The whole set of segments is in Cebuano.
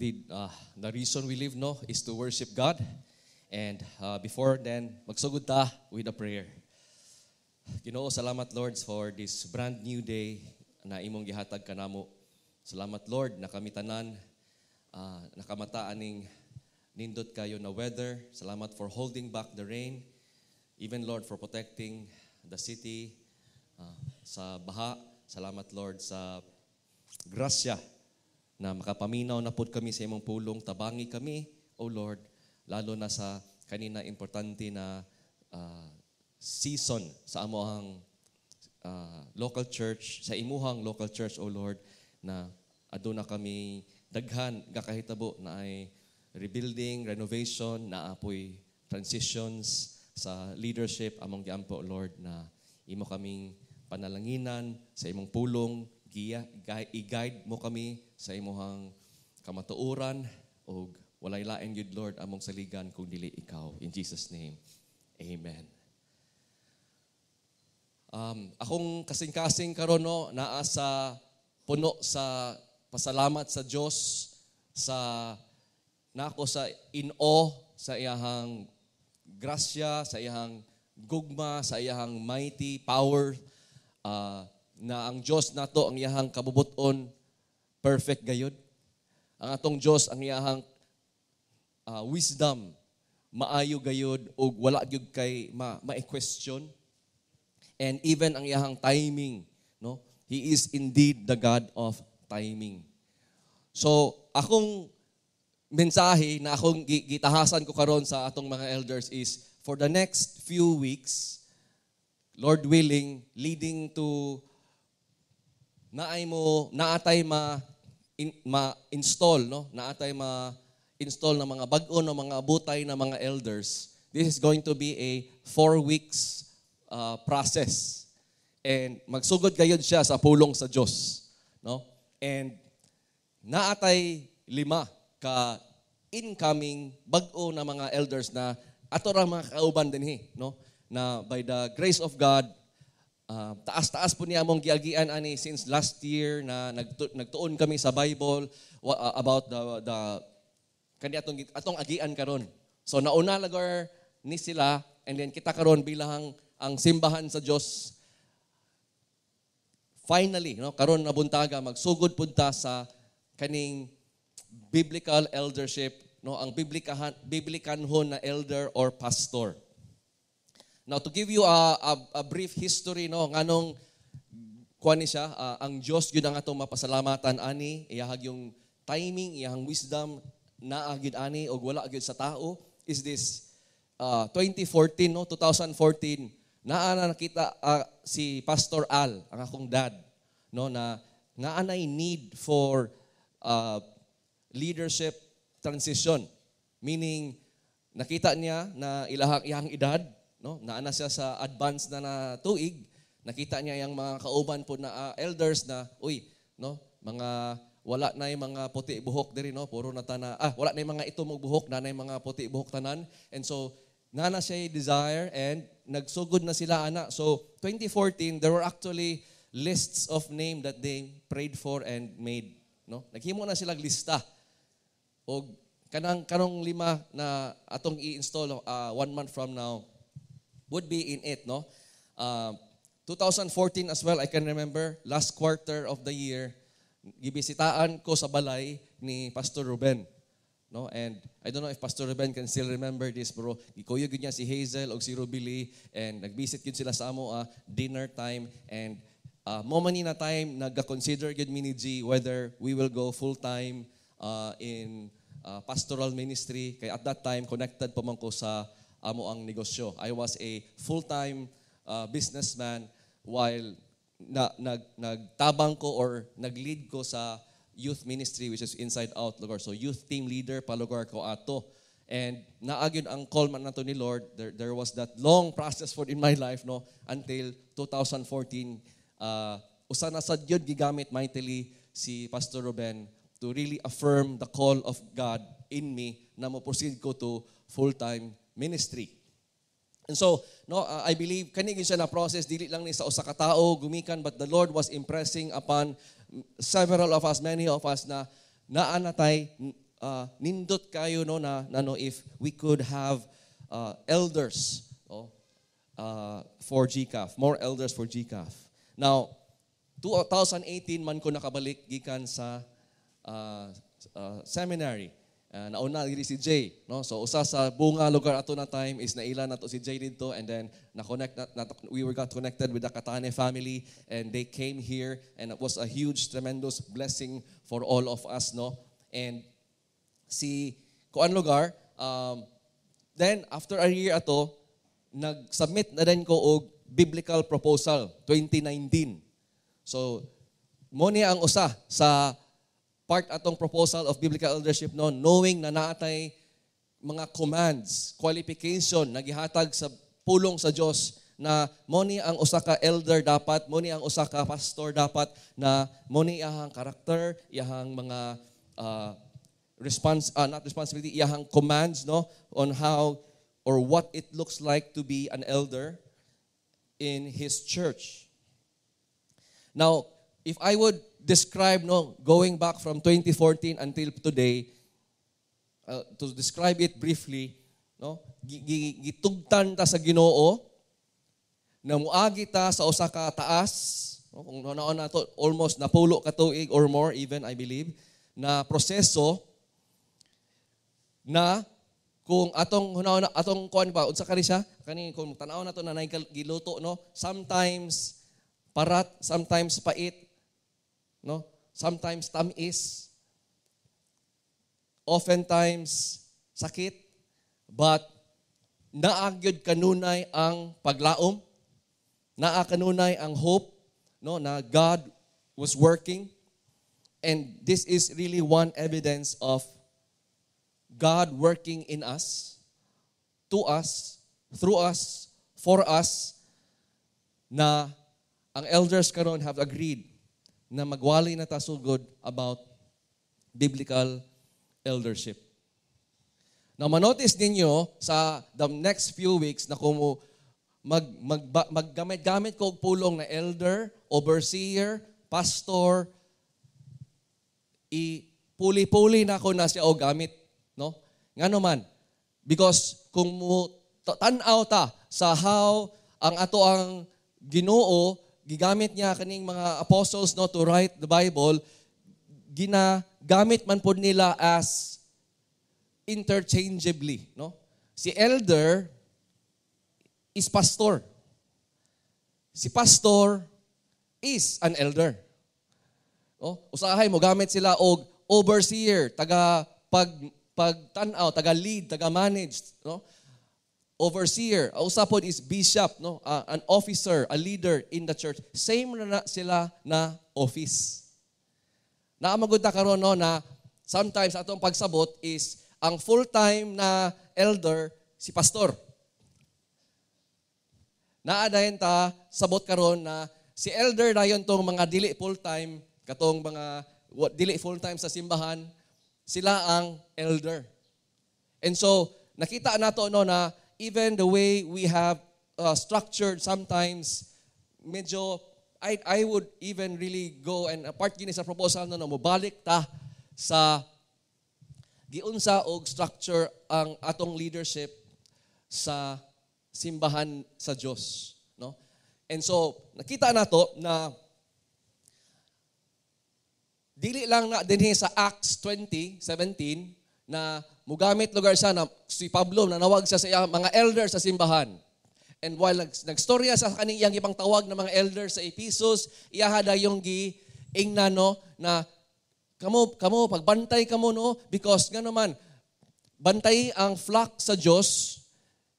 Indeed, the reason we live, no, is to worship God. And before then, magsugod ta with a prayer. Ginoo, salamat, Lord, for this brand new day na imong gihatag kanamo. Salamat, Lord, na kami tanan nakamata aning nindot kayo na weather. Salamat for holding back the rain. Even, Lord, for protecting the city sa baha. Salamat, Lord, sa grasya na makapaminaw na pod kami sa imong pulong. Tabangi kami, O Lord, lalo na sa kanina importante na season sa amoang local church, sa imuhang local church, O Lord, na aduna kami daghan gakahitabo na ay rebuilding, renovation, na apoy transitions sa leadership. Among giampo, Lord, na imo kaming panalanginan sa imong pulong, giya, i-guide mo kami sa imuhang kamatuoran ug walay lain gyud, Lord, among saligan kung dili ikaw. In Jesus' name, amen. Akong kasing-kasing karon, no, naa sa puno sa pasalamat sa Dios sa nako sa in awe sa iyahang grasya, sa iyahang gugma, sa iyahang mighty power na ang Dios nato, ang iyahang kabubuton perfect gayud. Ang atong Dios, ang iyahang wisdom maayo gayud ug wala gyud kay ma-question. And even ang iyahang timing, no? He is indeed the God of timing. So, akong mensahe na akong gitahasan ko karon sa atong mga elders is for the next few weeks, Lord willing, leading to naay mo naatay ma-install, no, naatay ma-install na mga bag-o na mga butay na mga elders. This is going to be a 4 weeks process and magsugod gayud siya sa pulong sa Dios, no? And naatay lima ka incoming bag-o na mga elders na ato ra mga kauban dinhi, no, na by the grace of God, taas-taas po niya among giagian ani since last year na nagtuon kami sa Bible about the kani atong agian karon. So nauna lagar ni sila and then kita karon bilang ang simbahan sa Dios, finally, no, karon na buntaga magsugod pud ta sa kaning biblical eldership, no, ang biblikahan biblikanhon na elder or pastor. Now, to give you a brief history, no, nganong kuan ni siya, ang Dios gyud ang atong mapasalamatan ani, iyahag yung timing, iyahang wisdom naa gyud ani og wala gyud sa tao is this 2014, no, 2014, naa na nakita si Pastor Al, ang akong dad, no, na naa nay need for leadership transition, meaning nakita niya na ilahang iyang edad, no, naa na siya sa advance na na tuig. Nakita niya yung mga kauban po na elders na, uy, no, mga wala na yung mga puti buhok diri, no, puro na tana, wala na yung mga itom og buhok, na yung mga puti buhok tanan. And so naa na siya desire and nagsugod na sila ana. So 2014, there were actually lists of name that they prayed for and made, no? Naghimo na sila lista og kanang karong lima na atong i-install one month from now would be in it, no? 2014 as well, I can remember, last quarter of the year, gibisitaan ko sa balay ni Pastor Ruben. No? And I don't know if Pastor Ruben can still remember this, bro. Gikuyog gyud niya si Hazel og si Ruby and nagvisit gyud sila sa amo dinner time and mo man ni na time nagka-consider gyud mi ni G whether we will go full time in pastoral ministry, kay at that time connected pa man ko sa amo ang negosyo. I was a full-time businessman while na, nagtabang ko or nag-lead ko sa youth ministry, which is Inside Out lugar. So youth team leader pa lugar ko ato. And naa gyud ang call man nato ni Lord. There was that long process for in my life, no, until 2014, usa na sad gyud gigamit mightily si Pastor Ruben to really affirm the call of God in me na mo proceed ko to full-time ministry. And so, no, I believe kani gyud siya na process, dili lang ni sa usa ka tawo gumikan, but the Lord was impressing upon several of us, many of us, na naa na tay Nindot kayo, no, na no, if we could have elders, no, for GCAF, more elders for GCAF. Now, 2018 man ko nakabalik gikan sa seminary. Nauna diri si Jay, no? So usa sa bunga lugar ato na time is naila nato si Jay didto and then na-connect na, we were got connected with the Katane family and they came here and it was a huge, tremendous blessing for all of us, no? And si kuan lugar, then after a year ato, nag-submit na din ko og biblical proposal 2019. So mo ni ang usa sa part atong proposal of biblical eldership, no, knowing na naatay mga commands, qualification na gihatag sa pulong sa Dios na mo ni ang usa ka elder dapat, mo ni ang usa ka pastor dapat, na mo ni iyahang karakter, iyahang mga response not responsibility, iyahang commands, no, on how or what it looks like to be an elder in his church. Now, if I would describe, no, going back from 2014 until today, to describe it briefly, no, gitugtan ta sa Ginoo na muagi ta sa usa ka taas, no, kung naon nato almost 10 ka tuig or more even, I believe, na proseso na kung atong hunaon atong kuan ba, unsa kani siya, kani kung tan-aw nato na nay giluto, no, sometimes parat, sometimes pait, no, sometimes tamis, oftentimes sakit, but naa gyud kanunay ang paglaom, naa kanunay ang hope, no, na God was working. And this is really one evidence of God working in us, to us, through us, for us, na ang elders karon have agreed na magwali na ta sugod about biblical eldership. Now, manotice ninyo sa the next few weeks na kung maggamit-gamit ko og pulong na elder, overseer, pastor, i puli-puli na ko na siya og gamit, no? Ngano man? Because kung mo tan-aw ta sa how ang ato ang Ginoo gigamit niya kaning mga apostles, no, to write the Bible, ginagamit man pod nila as interchangeably, no? Si elder is pastor. Si pastor is an elder. Oh, usahay mo gamit sila og overseer, taga pag pagtan-aw, taga lead, taga manage, no? Overseer, ang usa pod is bishop, no? An officer, a leader in the church. Same na, na sila na office. Naa man gud ta karon, no, na sometimes atong pagsabot is ang full-time na elder si pastor. Naa dayon ta sabot karon na si elder dayon tong mga dili full-time, katong mga dili full-time sa simbahan, sila ang elder. And so, nakita nato, no, na even the way we have structured sometimes, medyo, I would even really go and part gini sa proposal, no, na mobalik ta sa giunsa og structure ang atong leadership sa simbahan sa Dios, no? And so nakita nato na dili lang na dinhi sa Acts 20:17 na mugamit lugar siya na si Pablo nanawag siya sa iyang mga elders sa simbahan. And while nagstorya sa kaning iyang ipang tawag ng mga elders sa Ephesus, iyaha dayong gi ingna, no, na kamo pagbantay kamo, no, because nga naman bantay ang flock sa Dios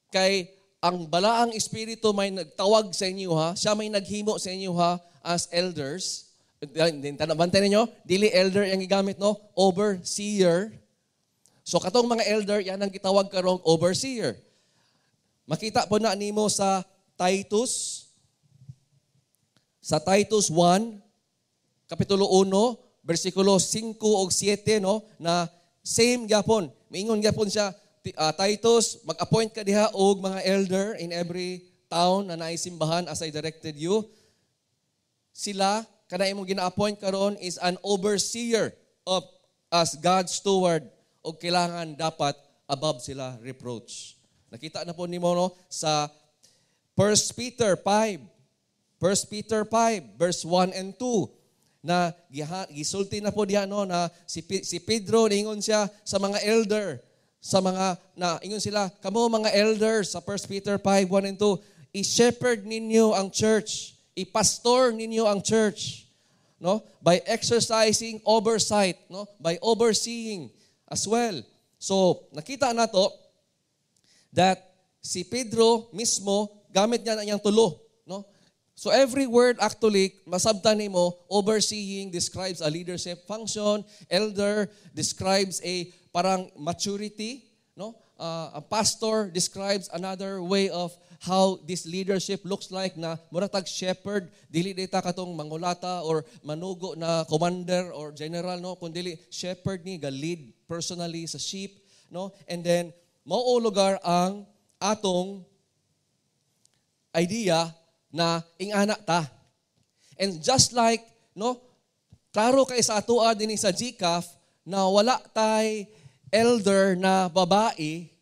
kay ang balaang espiritu may nagtawag sa inyo ha, siya may naghimo sa inyo ha as elders. Bantay ninyo, dili elder ang gigamit, no, overseer. So katong mga elder, yan ang gitawag karong overseer. Makita po na nimo sa Titus 1 kapitulo 1 bersikulo 5 ug 7, no, na same gyapon. Miingon gyapon siya, "Titus, mag-appoint ka diha og mga elder in every town na naay simbahan as I directed you." Sila kana imong gina-appoint karon is an overseer of as God's steward O kailangan dapat above sila reproach. Nakita na po nimo, no, sa 1 Peter 5. 1 Peter 5 verse 1 and 2 na gisulti na po diha, no, na si Pedro ningon siya sa mga elder, sa mga na ingon sila, "Kamo mga elders," sa 1 Peter 5 1 and 2, "i-shepherd ninyo ang church, i-pastor ninyo ang church, no, by exercising oversight, no, by overseeing as well." So nakita nato that si Pedro mismo gamit niya na iyang tulo, no? So every word actually, masabtan nimo, overseeing describes a leadership function, elder describes a parang maturity, no? A pastor describes another way of how this leadership looks like na mura tag shepherd, dili dita katong mangulata or manugo na commander or general, no, kundi shepherd ni ga lead personally sa sheep, no? And then mao lugar ang atong idea na ingana ta. And just like, no, klaro kay sa atoa dinhi sa GCAF na wala tay elder na babae,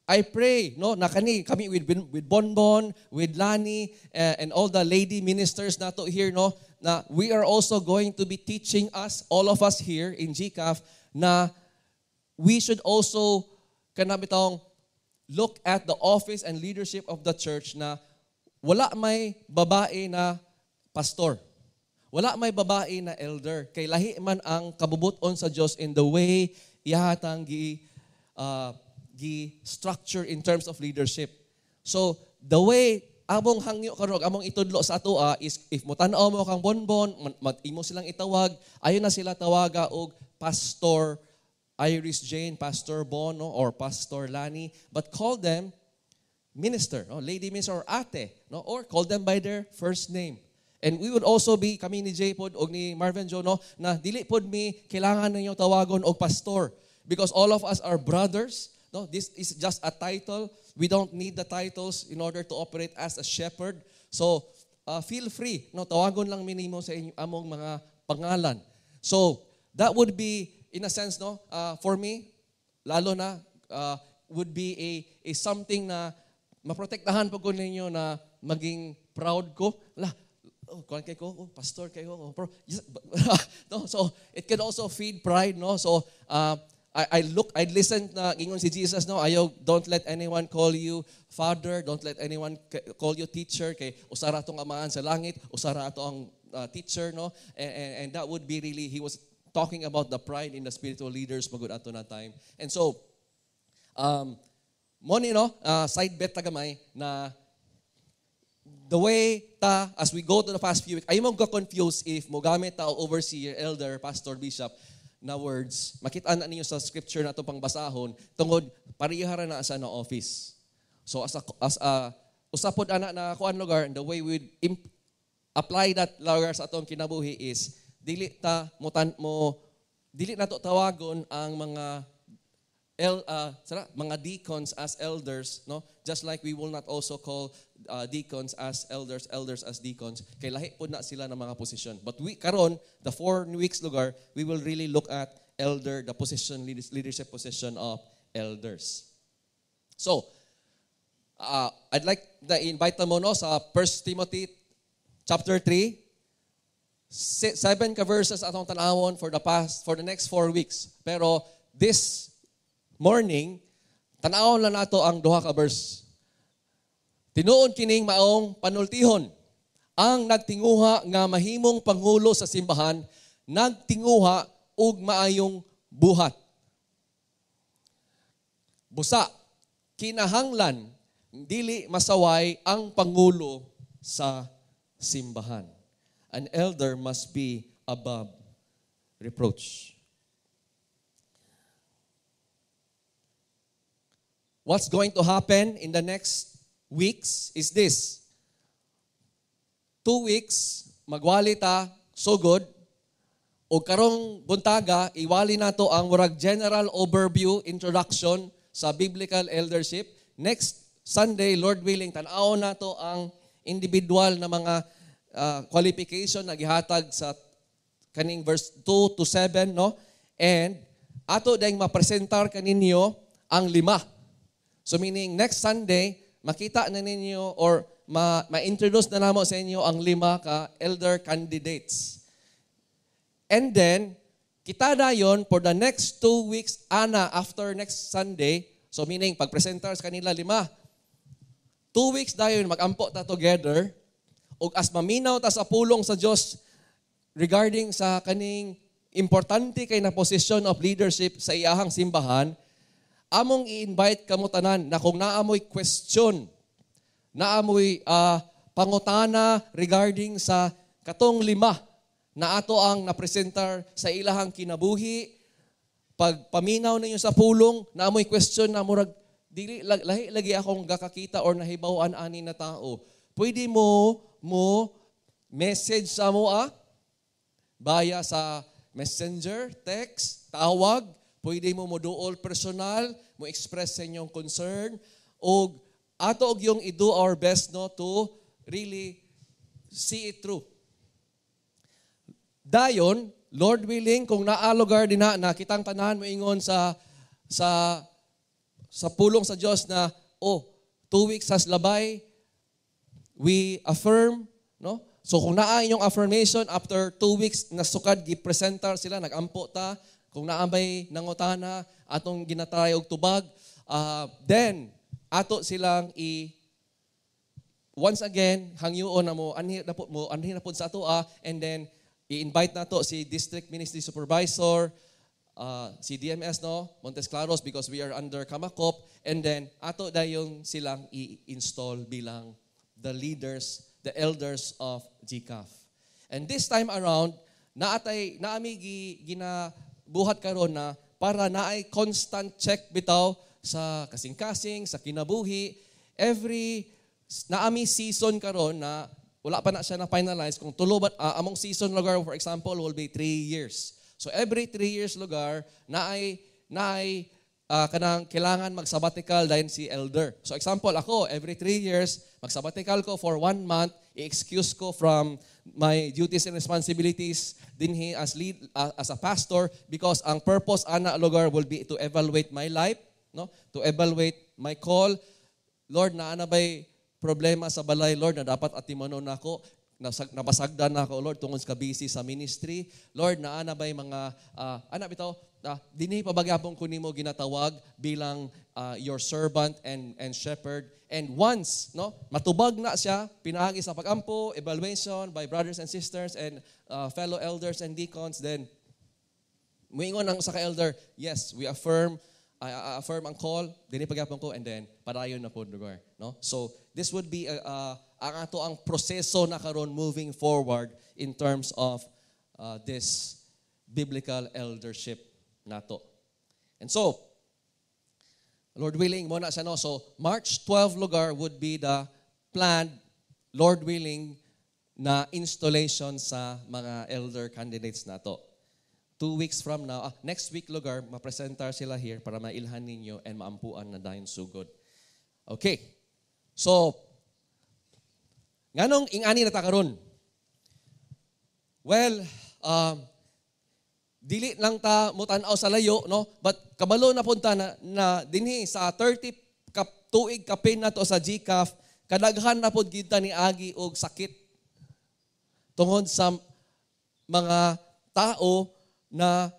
I pray, no, na kani kami with Bonbon, with Lani, and all the lady ministers nato here, no, na we are also going to be teaching us, all of us here in GCAF, na we should also kana bitong look at the office and leadership of the church na wala may babae na pastor. Wala may babae na elder. Kay lahi man ang kabubuton sa Dios in the way ihatang gi structure in terms of leadership. So, the way among hangyo karon, among itudlo sa atoa is if mo tan-aw mo kang Bonbon, imo silang itawag, ayo na sila tawaga og Pastor Iris Jane, Pastor Bono, or Pastor Lani, but call them minister, no? Lady minister or ate, no? Or call them by their first name. And we would also be, kami ni Jay pod og ni Marvin Joe, no, na dili pod mi kailangan ninyo tawagon og pastor because all of us are brothers. No, this is just a title. We don't need the titles in order to operate as a shepherd. So, feel free, no, tawagon lang minimo sa inyo, among mga pangalan. So, that would be in a sense, no, for me, lalo na would be a something na maprotektahan po ko ninyo na maging proud ko. La, oh, kuan kay ko, oh, pastor kayo, oh, pero, no, so it can also feed pride, no? So, I listen na ingon si Jesus, no, ayaw, "Don't let anyone call you father, don't let anyone call you teacher, kay usara atong amahan sa langit, usara ato ang teacher," no? And that would be really, he was talking about the pride in the spiritual leaders magud ato na time. And so, mo ni, no, side bet tagamay na the way ta as we go to the past few weeks, ay mo confused if mo gamit ta og overseer, elder, pastor, bishop na words. Makita na ninyo sa scripture na itong pangbasahon tungod parehara na sa na office. So as a usapod ana na kuan lugar, and the way we would apply that lugar sa atong kinabuhi is dili ta mo tan mo dili nato tawagon ang mga mga deacons as elders, no, just like we will not also call deacons as elders, elders as deacons, kay lahi pod na sila ng mga posisyon. But we karon, the 4 weeks lugar, we will really look at elder, the position, leadership position of elders. So I'd like na invite mo, no, sa 1 Timothy chapter 3, seven ka verses atong tanawon for the next 4 weeks. Pero this morning, tanawon lang nato ang duha ka verse. Tinuod kining maong panultihon. Ang nagtinguha nga mahimong pangulo sa simbahan, nagtinguha og maayong buhat. Busa, kinahanglan dili masaway ang pangulo sa simbahan. An elder must be above reproach. What's going to happen in the next weeks is this. 2 weeks, magwali ta, sugod, o karong buntaga, iwali nato ang murag general overview, introduction sa biblical eldership. Next Sunday, Lord willing, tan-awon nato ang individual na mga qualification na gihatag sa kaning verse 2 to 7, no? And Ato dayong mapresentar kaninyo ang lima. So meaning next Sunday, makita na ninyo or ma-introduce na namo sa inyo ang lima ka elder candidates. And then, kita dayon for the next 2 weeks ana after next Sunday, so meaning pag-presentar sa kanila lima, 2 weeks dayon magampo ta together, ug as maminaw ta sa pulong sa Dios regarding sa kaning importante kay na position of leadership sa iyahang simbahan, among i-invite kamo tanan na kung naa moy question, naa moy pangutana regarding sa katong lima na ato ang napresentar sa ilahang kinabuhi, pag paminaw ninyo sa pulong, naa moy question na murag dili lahi lagi akong gakakita or nahibaw-an ani na tao. Pwede mo mo message sa mo via sa Messenger, text, tawag, pwede mo moduol personal, mo express sa inyong concern, og ato og yung i-do our best, no, to really see it through. Dayon, Lord willing, kung naa lugar din na kitang tanan mo ingon sa pulong sa Dios na, oh, 2 weeks has labay, we affirm, no? So kung naa inyong affirmation after 2 weeks na sukad gipresentar sila, nagampo ta, kung naa may nangutana, atong ginatry og tubag, then ato silang i once again hangyoon na mo anhi na po mo anhi na po sa ato and then i-invite nato si District Ministry Supervisor, si DMS, no, Montes Claros, because we are under Kamakop, and then ato dayon silang i-install bilang the leaders, the elders of GCAF. And this time around, naatay naami gi, ginabuhat karon na para naay constant check bitaw sa kasing-kasing, sa kinabuhi. Every naami season karon na wala pa na siya na finalize kung tulo ba among season lugar, for example, will be 3 years. So every 3 years lugar naay naay kanang kailangan mag-sabbatical dahil si elder. So example, ako, every 3 years, mag-sabbatical ko for one month, i-excuse ko from my duties and responsibilities dinhi as lead as a pastor because ang purpose ana lugar will be to evaluate my life, no? To evaluate my call. Lord, naa na ba'y problema sa balay, Lord, na dapat atimanon nako? Nabasagdan na ako, Lord, tungod sa busy sa ministry. Lord, naa na ba'y mga, ana bitaw, dinhi pa ba gyapon ko nimo ginatawag bilang your servant and shepherd? And once, no, matubag na siya, pinaagi sa pagampo, evaluation by brothers and sisters and fellow elders and deacons, then muingon ang sa ka-elder, "Yes, we affirm, I affirm ang call, dinhi pa gyapon ko," and then padayon na po lugar, no? So, this would be ang ato ang proseso na karon moving forward in terms of this biblical eldership nato. And so, Lord willing, mao na siya, no? So, March 12 lugar would be the planned, Lord willing, na installation sa mga elder candidates nato. 2 weeks from now, next week lugar, mapresentar sila here para mailhan ninyo and maampuan na dayon sugod. Okay. So, nganong ingani na ta karon? Well, dili lang ta mutan-aw sa layo, no? But kabalo na punta na dinhi sa 30 ka tuig kapin nato sa GCAF, kadaghan na pod gid ta ni agi og sakit tungod sa mga tao na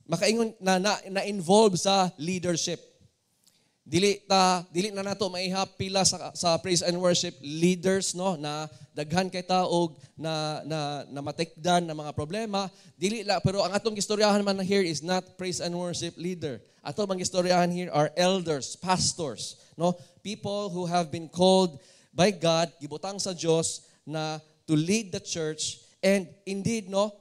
makaingon na involved sa leadership. Dili na nato maihap pila sa praise and worship leaders, no, na daghan kay ta og na matikdan na mga problema. Dili la, pero ang atong gistoryahan man here is not praise and worship leader. Ato mang gistoryahan here are elders, pastors, no, people who have been called by God, gibutang sa Dios na to lead the church. And indeed, no,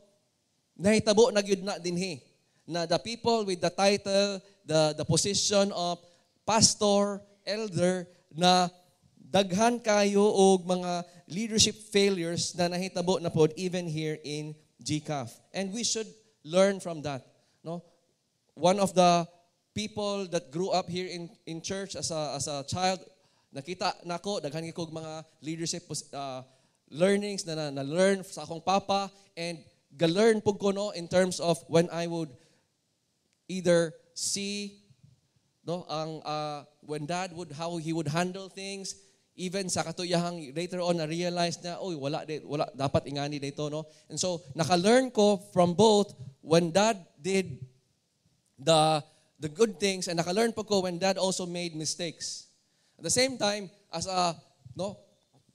nahitabo na gyud na dinhi na the people with the title, the position of pastor, elder, na daghan kayo og mga leadership failures na nahitabo na pod even here in GCAF. And we should learn from that. No? One of the people that grew up here in church as a child, nakita nako daghan kog mga leadership learnings na learn sa akong papa and ga-learn pud ko, no, in terms of when I would either see, no, ang when Dad would, how he would handle things, even sa kato iyahang later on na realize na, "Oy, wala di, wala dapat ingani dito," no? And so naka-learn ko from both when Dad did the good things and naka-learn po ko when Dad also made mistakes. At the same time, as a, no,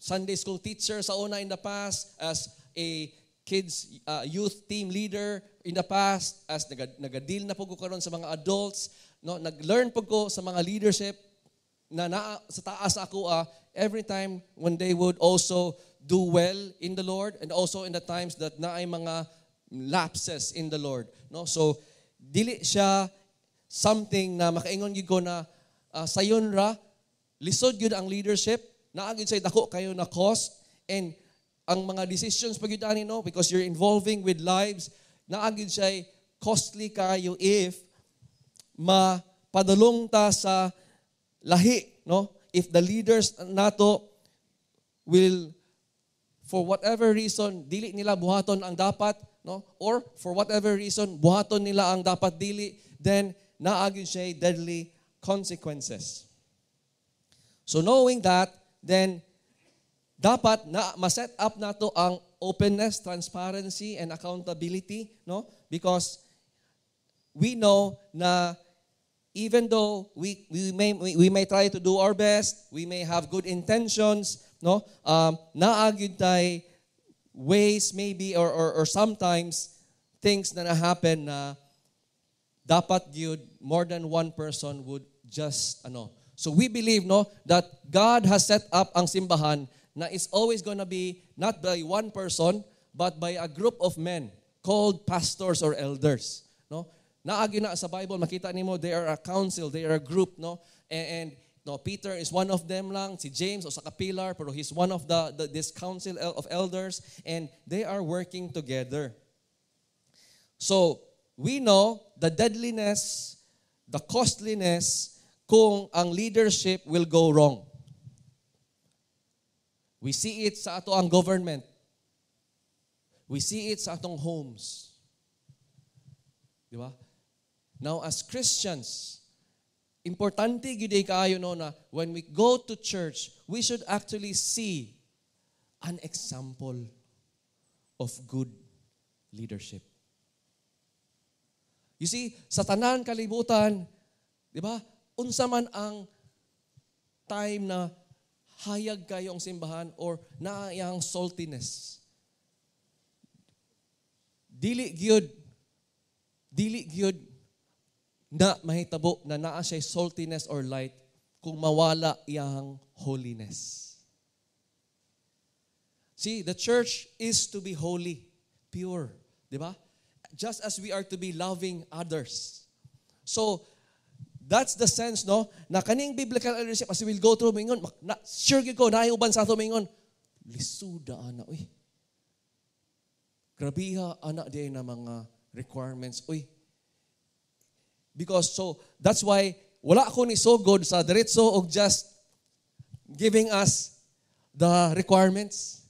Sunday school teacher sa una in the past, as a kids youth team leader in the past, as naga-deal na po ko karon sa mga adults, no, nag-learn po ko sa mga leadership na naa sa taas ako every time when they would also do well in the Lord and also in the times that naay mga lapses in the Lord, no? So dili siya something na makaingon gyud ko na sayon ra. Lisod gyud ang leadership. Naa gyud say dako kayo na cost and ang mga decisions pag gyud ani, no, because you're involving with lives, naa gyud siya costly kayo if mapadulong ta sa lahi, no? If the leaders nato will, for whatever reason, dili nila buhaton ang dapat, no, or for whatever reason buhaton nila ang dapat dili, then naa gyud siya deadly consequences. So knowing that, then dapat na ma-set up nato ang openness, transparency and accountability, no? Because we know na even though we may try to do our best, we may have good intentions, no? Naa gyud tay ways maybe or sometimes things na na-happen na dapat gyud more than one person would just ano. So we believe, no, that God has set up ang simbahan na is always gonna be not by one person but by a group of men called pastors or elders, no? Naa gyud na sa Bible, makita nimo they are a council, they are a group, no? And no, Peter is one of them lang, si James usa ka pillar, pero he's one of the this council of elders and they are working together. So, we know the deadliness, the costliness kung ang leadership will go wrong. We see it sa ato ang government. We see it sa atong homes. Di ba? Now, as Christians, importante gyud kaayo, no, na when we go to church, we should actually see an example of good leadership. You see, sa tanan kalibutan, di ba? Unsa man ang time na hayag kayo ang simbahan or naa iyang saltiness. Dili gyud na mahitabo na naa siya saltiness or light kung mawala iyang holiness. See, the church is to be holy, pure, di ba? Just as we are to be loving others. So, that's the sense, no? Na kaning biblical leadership, as we will go through, mingon, na, sure gyud ko, naay uban sa ato mingon, "Lisuda ana, uy. Grabiha ana di na mga requirements, uy." Because so, that's why, wala ako ni sugod sa diretso og just giving us the requirements,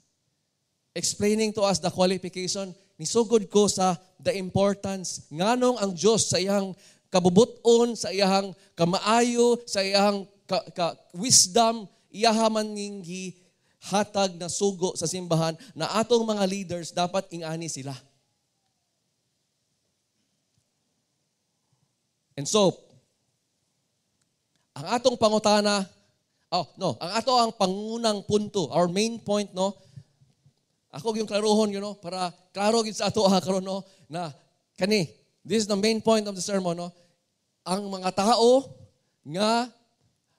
explaining to us the qualification. Nisugod ko sa the importance nganong ang Dios sa iyang kabubuton, sa iyang kamaayo, sa iyang ka wisdom, iyaha man ning hatag na sugo sa simbahan na atong mga leaders dapat ingani sila. And so, ang atong pangutana, oh no, ang ato ang pangunang punto, our main point, no, ako yung klarohon, para klaro gyud sa ato karon, no, na kani, this is the main point of the sermon, no. Ang mga tao nga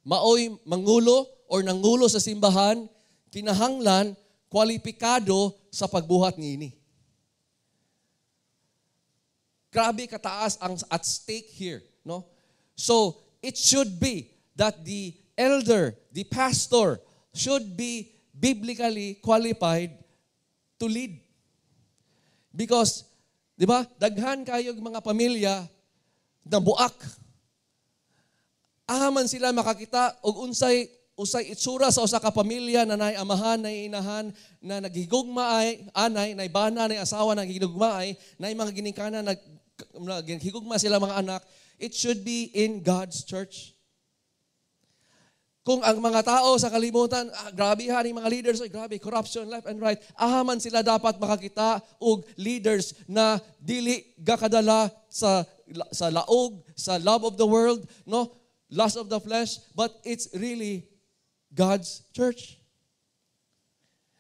maoy mangulo or nangulo sa simbahan kinahanglan kwalipikado sa pagbuhat niini. Grabe kataas ang at stake here, no? So, it should be that the elder, the pastor should be biblically qualified to lead. Because, di ba, daghan kayog mga pamilya na buak. Aman sila makakita og unsay usay itsura sa usa ka pamilya na naay amahan, naay inahan, na naghigugma ay anay, naay bana, naay asawa naghigugma ay, naay mga ginikanan nag higugma sila mga anak, it should be in God's church. Kung ang mga tao sa kalibutan, grabe ha, mga leaders, ay, grabe, corruption left and right, aha man sila dapat makakita og leaders na dili gakadala sa laog, sa love of the world, no, lust of the flesh, but it's really God's church.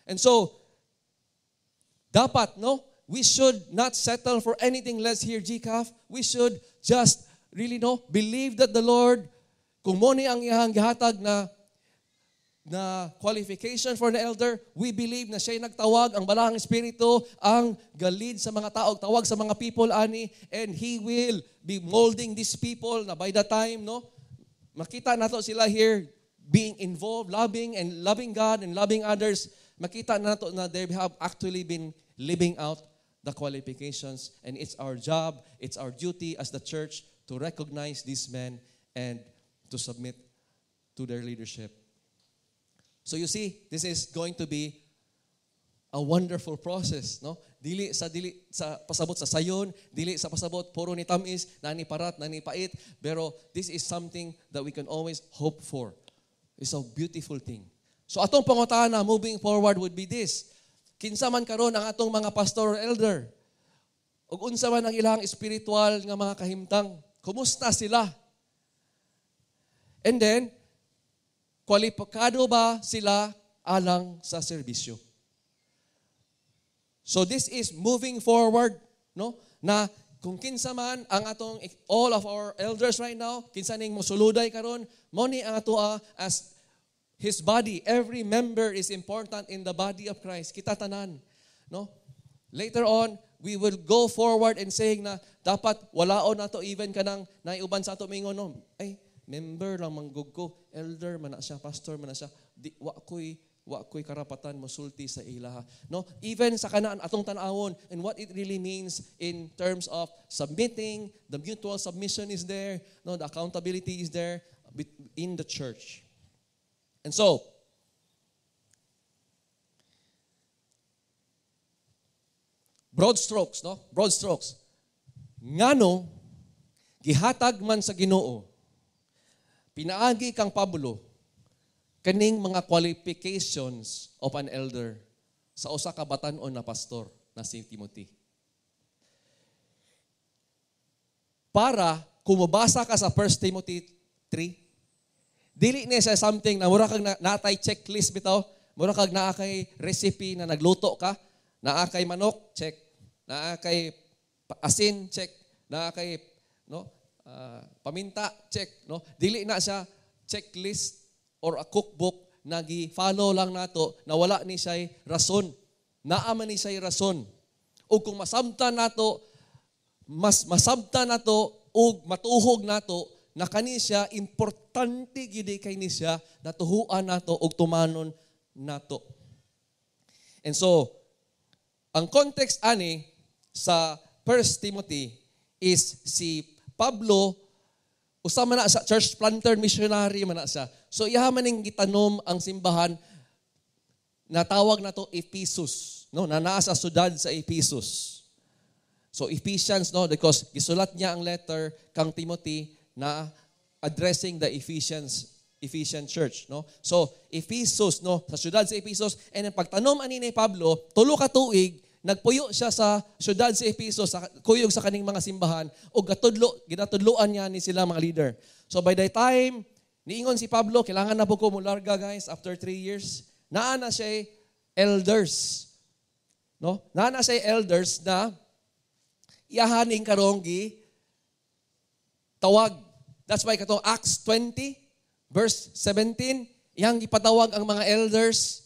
And so, dapat, no, we should not settle for anything less here, GCAF. We should just really, no, believe that the Lord, kung mo ni ang iyang gihatag na qualification for the elder, we believe na siya'y nagtawag, ang Balaang Espiritu, ang ga-lead sa mga tao, tawag sa mga people ani, and He will be molding these people na by the time, no, makita nato sila here being involved, loving and loving God and loving others, makita nato na they have actually been living out the qualifications, and it's our job, it's our duty as the church to recognize these men and to submit to their leadership. So you see, this is going to be a wonderful process, no? Dili sa pasabot sa sayon, dili sa pasabot puro ni tamis, nani parat, nani pait, pero this is something that we can always hope for. It's a beautiful thing. So atong pangutana moving forward would be this. Kinsa man karon ang atong mga pastor or elder? Ug unsa man ang ilang spiritual nga mga kahimtang? Kumusta sila? And then, kwalipikado ba sila alang sa serbisyo? So this is moving forward, no? Na kung kinsa man ang atong all of our elders right now, kinsa ning mosuluday karon, mo ni ang atoa as His body. Every member is important in the body of Christ. Kita tanan, no? Later on, we will go forward and saying na dapat walaon nato even kanang naiuban sa ato mingon, no, ay member lang manggug ko, elder man na siya, pastor man na siya, di wa ko'y karapatan mosulti sa ilaha. No? Even sa kanaan atong tan-awon and what it really means in terms of submitting, the mutual submission is there, no, the accountability is there in the church. And so, broad strokes, no? Broad strokes. Ngano gihatag man sa Ginoo pinaagi kang Pablo kaning mga qualifications of an elder sa usa ka batan-on na pastor na si Timothy. Para kung mobasa ka sa 1 Timothy 3, dili niya siya something na mura kag natay checklist bitaw, mura kag naa kay recipe na nagluto ka, naa kay manok, check, naa kay asin, check, naa kay no paminta, check, no. Dili na siya checklist or a cookbook na gi-follow lang nato na wala ni siya'y rason. Naa man ni siya'y rason. O kung masabtan nato, mas masabtan nato ug matuhog nato na kani siya importante gid kay ni siya natuhuan nato ug tumanon nato. And so, ang context ani sa 1 Timothy is si Pablo usa man na sa church planter, missionary man na siya. So iha man ning gitanom ang simbahan na tawag nato Ephesus, no, na naa sa syudad sa Ephesus. So Ephesians, no, because gisulat niya ang letter kang Timothy na addressing the Ephesian church, no. So Ephesus, no, sa syudad sa Ephesus, and ang pagtanom ani ni Pablo, 3 ka tuig nagpuyo siya sa syudad sa Ephesus, sa kuyog sa kaning mga simbahan, o ginatudloan niya ni sila mga leader. So by the time, niingon si Pablo, kailangan na po ko mularga guys, after 3 years, naa na siya elders. No? Naa na siya elders na iyahaning karong gi tawag. That's why katong Acts 20, verse 17, iyang gipatawag ang mga elders,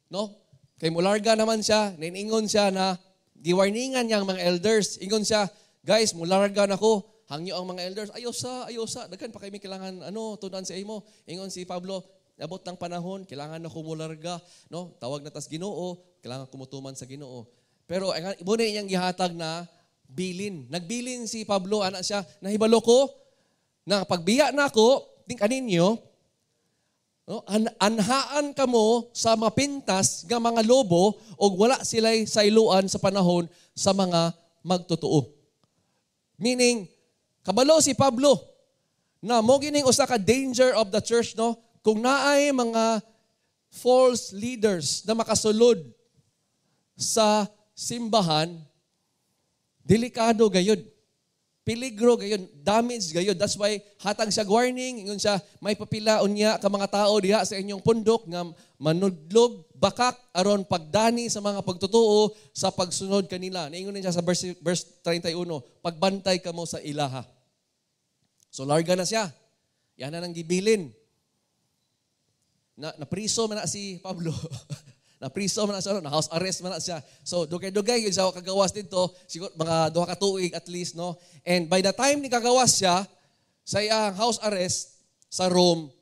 no? Kay mularga naman siya, niingon siya na giwarningan niya ang mga elders. Ingon siya, guys, mularga na ko. Hangyo ang mga elders, ayaw sa, daghan pa kay may kailangan ano, tunan sa imo. Ingon si Pablo, abot ng panahon, kailangan na ko mularga, no? Tawag na tas Ginoo, kailangan kumutuman sa Ginoo. Pero mo na iyang gihatag na bilin. Nagbilin si Pablo, ana siya, nahibalo ko na pagbiya nako, ting kaninyo, no, anhaan kamo sa mapintas nga mga lobo og wala sila'y sailuan sa panahon sa mga magtotoo. Meaning, kabalo si Pablo na mao gyud ning usa ka danger of the church, no, kung naay mga false leaders na makasulod sa simbahan, delikado gayud. Peligro gayud, damage gayud. That's why hatag siya warning, ingon siya, may papila unya ka mga tao diha sa inyong pundok nga manudlog bakak aron pagdani sa mga pagtutoo sa pagsunod kanila. Niingon din siya sa verse 31, pagbantay kamo sa ilaha. So larga na siya. Yan na nang gibilin. Na napriso man na si Pablo. Na priso man na siya, na house arrest man na siya. So dugay-dugay gyud siya kagawas dito, siguro mga 2 ka tuig at least, no. And by the time ni kagawas siya sa iyang house arrest sa Rome,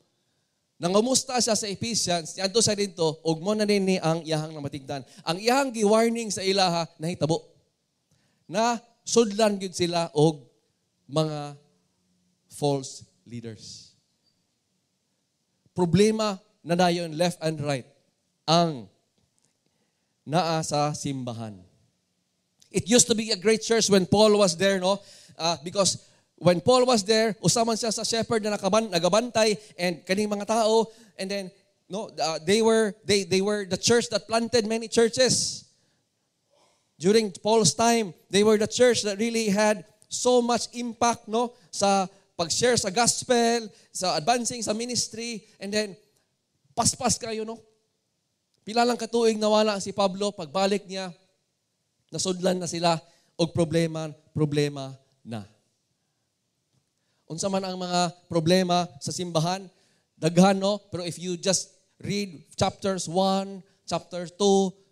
nangumusta siya sa Ephesians, adto siya dito, ug mao na din ni ang iyahang namatigdan. Ang iyahang gi-warning sa ilaha nahitabo. Na sudlan gyud sila og mga false leaders. Problema na dayon left and right ang naa sa simbahan. It used to be a great church when Paul was there, no? Because when Paul was there, usa man siya sa shepherd na nagabantay and kaning mga tao, and then no, they were the church that planted many churches. During Paul's time, they were the church that really had so much impact, no, sa pag-share sa gospel, sa advancing sa ministry, and then paspas kayo, no. Pila lang katuig nawala si Pablo, pagbalik niya, nasudlan na sila og problema, problema na. Unsa man ang mga problema sa simbahan, daghan, no, pero if you just read chapters 1, chapter 2,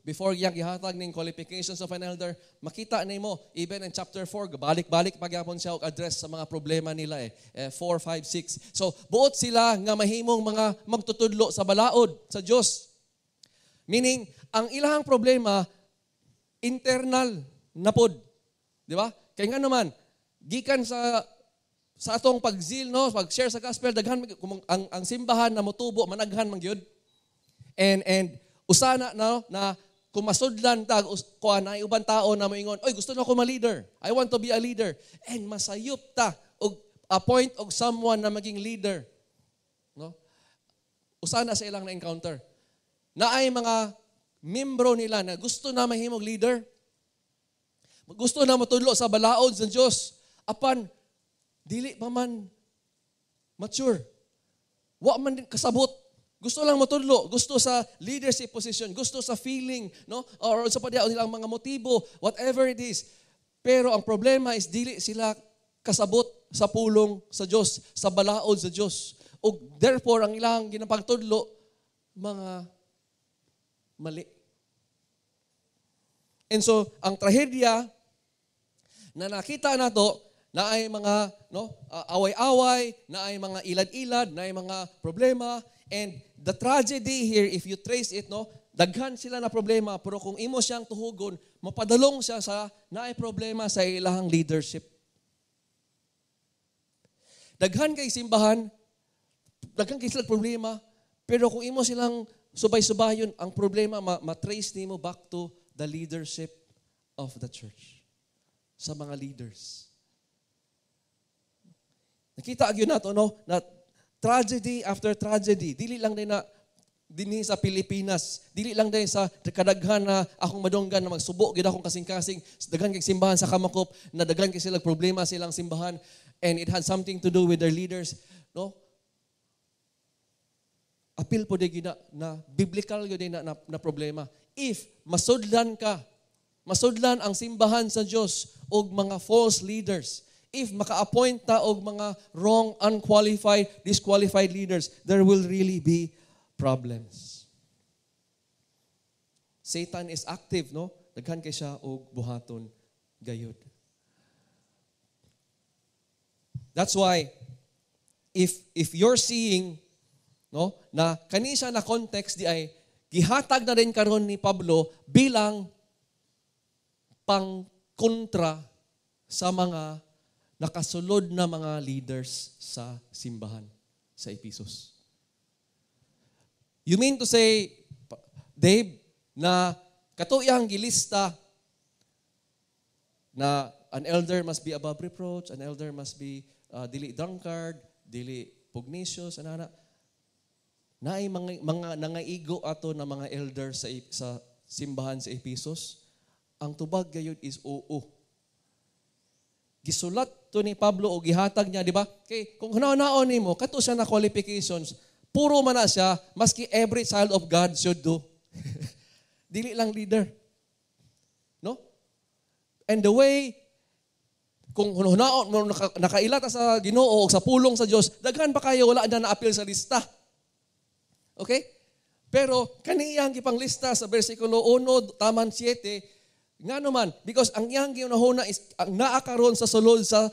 before iyang gihatag ning qualifications of an elder, makita nimo even in chapter 4, balik-balik pagyapon siya og address sa mga problema nila eh. 4, 5, 6. So, buot sila nga mahimong mga magtutudlo sa balaod sa Dios. Meaning, ang ilahang problema internal na pod. Di ba? Kaya nga naman, gikan sa atong pag-zeal, no, pag-share sa gospel, daghan kung ang simbahan na motubo, managhan man gyud. And usana no na kung masudlan tag kuan na uban tao na moingon, "Oy, gusto na ko ma-leader. I want to be a leader." And masayop ta og appoint og someone na maging leader. No? Usana sa ilang na-encounter. Naay mga membro nila na gusto na mahimong leader. Gusto na matudlo sa balaod sa Dios. Apan dili pa man mature. Wa man din kasabot. Gusto lang matudlo, gusto sa leadership position, gusto sa feeling, no? Or sa pa nilang mga motibo, whatever it is. Pero ang problema is dili sila kasabot sa pulong sa Dios, sa balaod sa Dios. Ug therefore ang ilang ginapagtudlo mga mali. And so, ang trahedya na nakita nato na ay mga, no, away-away, na ay mga ilad-ilad, na ay mga problema, and the tragedy here, if you trace it, no, daghan sila na problema, pero kung imo siyang tuhugon, mapadalong siya sa naay problema sa ilahang leadership. Daghan kay simbahan, daghan kay sila problema, pero kung imo silang subay-subayon, ang problema ma-trace nimo back to the leadership of the church. Sa mga leaders. Nakita gyud nato, no, na tragedy after tragedy, dili lang din na dinhi sa Pilipinas, dili lang din sa kadaghan na akong madunggan na magsubo gyud akong kasing-kasing, daghan kay simbahan sa Kamakop na daghan kay sila problema silang simbahan and it had something to do with their leaders, no? Apil po di na, na biblical gyud na problema. If masudlan ka, masudlan ang simbahan sa Dios og mga false leaders, if maka-appoint ta og mga wrong, unqualified, disqualified leaders, there will really be problems. Satan is active, no? Daghan kay siya og buhaton gayud. That's why if you're seeing, no, na kani siya na context di ay gihatag na rin karon ni Pablo bilang pangkontra sa mga nakasulod na mga leaders sa simbahan sa Ephesus. You mean to say, Dave, na kato iyang gilista na An elder must be above reproach, an elder must be dili drunkard, dili pugnacious, ana. Naay mga nangaigo ato na mga elder sa simbahan sa Ephesus. Ang tubag gayud is oo. Gisulat to ni Pablo o gihatag niya, di ba? Kay kung hunaon nimo, kato siya na qualifications, puro man na siya, maski every child of God should do. Dili lang leader. No? And the way kung hunaon mo nakaila ta sa Ginoo o sa pulong sa Dios, daghan pa kayo wala na naapil sa lista. Okay? Pero kaniyang gipanglista sa bersikulo 1 taman 7. Ngano man, because ang iyang giunahuna is ang naa karon sa sulod sa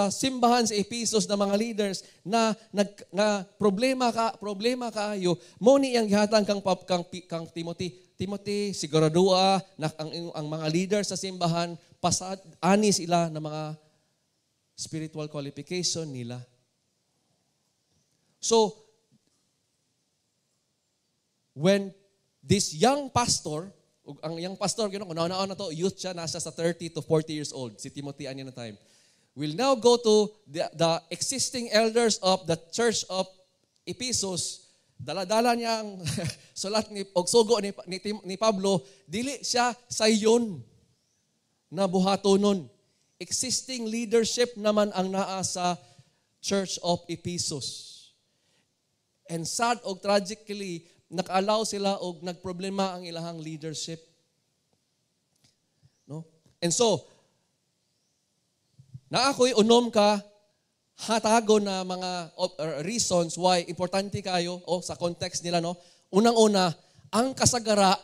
simbahan sa Ephesus na mga leaders na nag na problema kaayo, mo ni iyang gihatag kang Timothy. Timothy, siguradoa na ang mga leaders sa simbahan pasad ani sila na mga spiritual qualification nila. So when this young pastor, ug ang young pastor, kung nauna na to, youth siya, nasa sa 30 to 40 years old, si Timothy ani na time, will now go to the existing elders of the church of Ephesus. Dala-dala niya ang sulat ni og sugo ni Pablo, dili siya sayon na buhatonon. Existing leadership naman ang naa sa Church of Ephesus. And sad og tragically, naka-allow sila og nagproblema ang ilahang leadership. No? And so, naa ko'y unom ka hatago na mga reasons why importante kayo o sa context nila, no. Unang-una, ang kasagara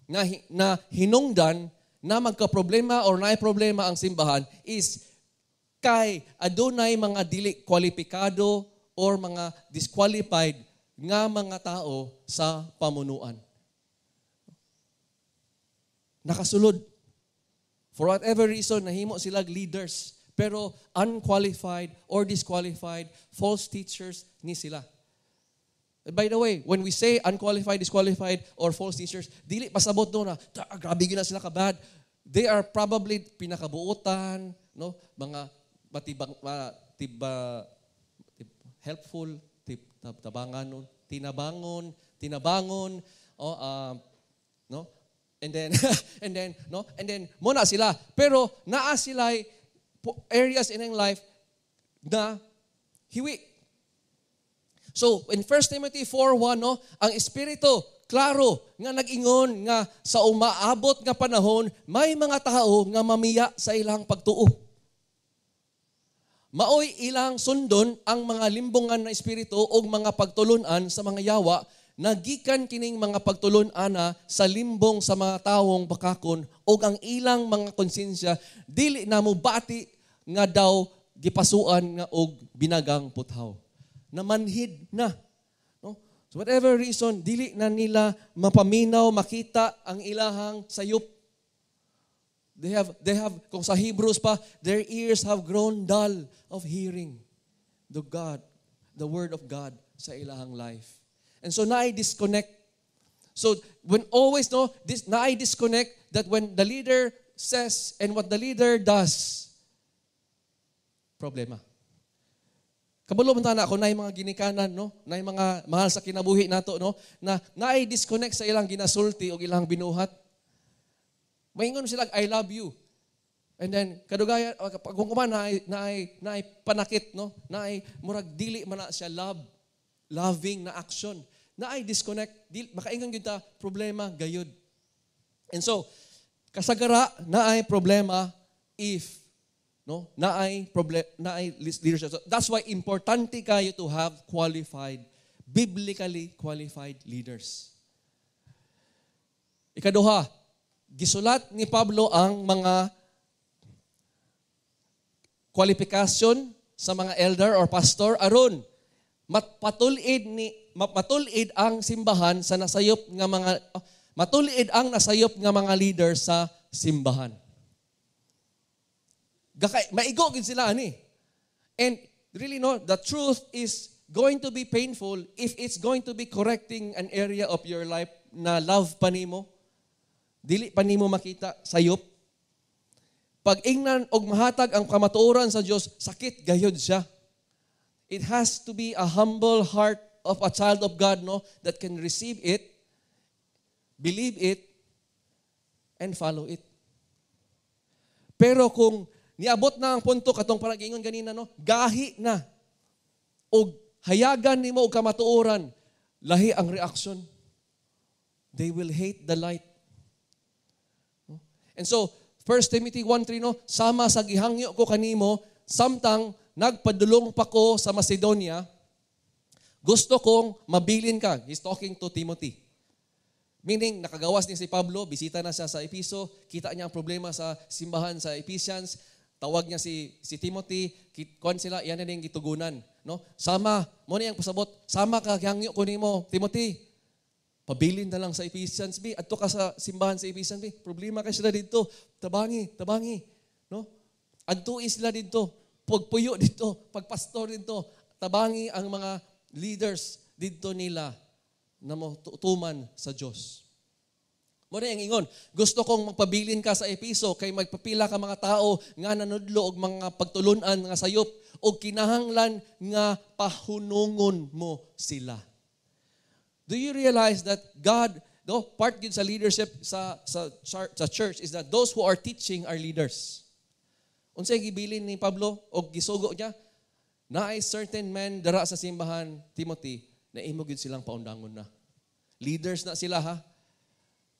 nga na hinungdan na magka-problema or naay problema ang simbahan is kay adunay mga dili kwalipikado or mga disqualified nga mga tao sa pamunuan. Nakasulod. For whatever reason, nahimo sila leaders, pero unqualified or disqualified, false teachers ni sila. By the way, when we say unqualified, disqualified, or false teachers, dili pasabot no na, "Grabe gina sila ka-bad." They are probably pinakabuotan, no? Mga matibang, tiba, helpful, tip, tabangan, tinabangon, tinabangon, oh, no? And then, no? And then, muna sila. Pero, naa sila areas in life na hiwi. So, in 1 Timothy 4:1, no, ang Espiritu, klaro, nga nag-ingon nga sa umaabot nga panahon, may mga tao nga mamiya sa ilang pagtuo. Maoy ilang sundon ang mga limbongan na espiritu o mga pagtulunan sa mga yawa, nagikan kining mga pagtulun-ana sa limbong sa mga tawong bakakon ug ang ilang mga konsensya dili na mobati nga daw gipasuan nga og binagang puthaw. Namanhid na. No? So whatever reason, dili na nila mapaminaw, makita ang ilahang sayop. They have, kung sa Hebrews pa, their ears have grown dull of hearing the word of God sa ilahang life. And so naay disconnect. So when always, no, this naay disconnect that when the leader says and what the leader does, problema. Kabalo man ta na ako naay mga ginikanan, no, naay mga mahal sa kinabuhi nato, no, na naay disconnect sa ilang ginasulti o ilang binuhat. Maingon sila, "I love you." And then kadugayan pag kung kuman naay panakit, no, naay murag dili man na siya loving na action. Naay disconnect, di, makaingon gyud ta problema gayud. And so kasagara naay problema if, no, naay problem, naay leadership. So that's why importante kayo to have qualified, biblically qualified leaders. Ikaduha, gisulat ni Pablo ang mga kwalifikasyon sa mga elder or pastor aron matul-id ang simbahan sa nasayop nga mga matul-id ang nasayop nga mga leader sa simbahan. Gakay, maigo gid sila ani. And really, no, the truth is going to be painful if it's going to be correcting an area of your life na love pa nimo. Dili pa nimo makita sayop. Pag ingnan og mahatag ang kamatuoran sa Dios, sakit gayod siya. It has to be a humble heart of a child of God, no, that can receive it, believe it, and follow it. Pero kung niabot na ang punto katong parang ingon ganina, no, gahi na og hayagan nimo og kamatuoran, lahi ang reaction. They will hate the light. No? And so, 1 Timothy 1:3, no, sama sa gihangyo ko kanimo samtang nagpadulong pa ko sa Macedonia, gusto kong mabilin ka. He's talking to Timothy. Meaning, nakagawas ni si Pablo, bisita na siya sa Episo, kita niya ang problema sa simbahan sa Ephesians, tawag niya si Timothy, kuan sila, yan na gitugunan. No? Sama, mao ni ang pasabot, sama ka, gihangyo ko nimo, Timothy, pabilin na lang sa Ephesians B, adto ka sa simbahan sa Ephesians B, problema kay sila dito, tabangi, tabangi. No? Adto sila dito, pagpuyo dito, pagpastor dito, tabangi ang mga leaders dito nila na mo tuman sa Dios. Mao ang ingon, gusto kong magpabilin ka sa Episo kay magpapila ka mga tao nga nanudlo og mga pagtulunan nga sayop og kinahanglan nga pahunungon mo sila. Do you realize that God, no, part gyud sa leadership sa church is that those who are teaching are leaders. Unsay gibilin ni Pablo og gisugo niya? Naay certain men dara sa simbahan, Timothy, na imo gyud silang paundangon na. Leaders na sila ha.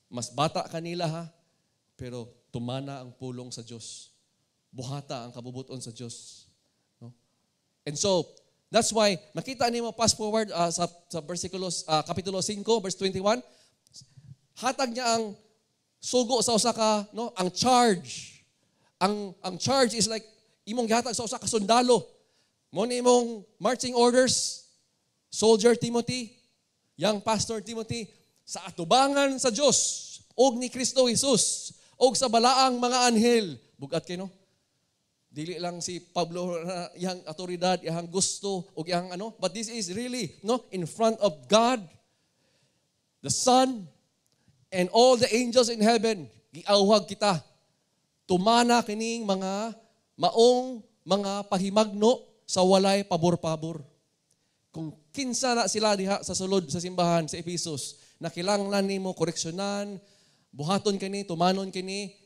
Mas bata kanila ha, pero tumana ang pulong sa Dios. Buhata ang kabubuton sa Dios. No? And so, that's why makita nimo, fast forward sa versikulo kapitulo 5 verse 21, hatag niya ang sugo sa usa ka, no, ang charge. Ang charge is like imong gihatag sa usa ka sundalo. Mao ni imong marching orders, soldier Timothy, young pastor Timothy, sa atubangan sa Dios og ni Kristo Jesus og sa balaang mga anghel. Bugat kay, no? Dili lang si Pablo na iyang autoridad, iyang gusto og iyang ano, but this is really, no, in front of God, the Son, and all the angels in heaven, giawhag kita. Tumana kining mga maong mga pahimagno sa walay pabor-pabor. Kung kinsa na sila diha sa sulod sa simbahan sa Ephesus, na kinahanglan nimo koreksyonan, buhaton kini, tumanon kini,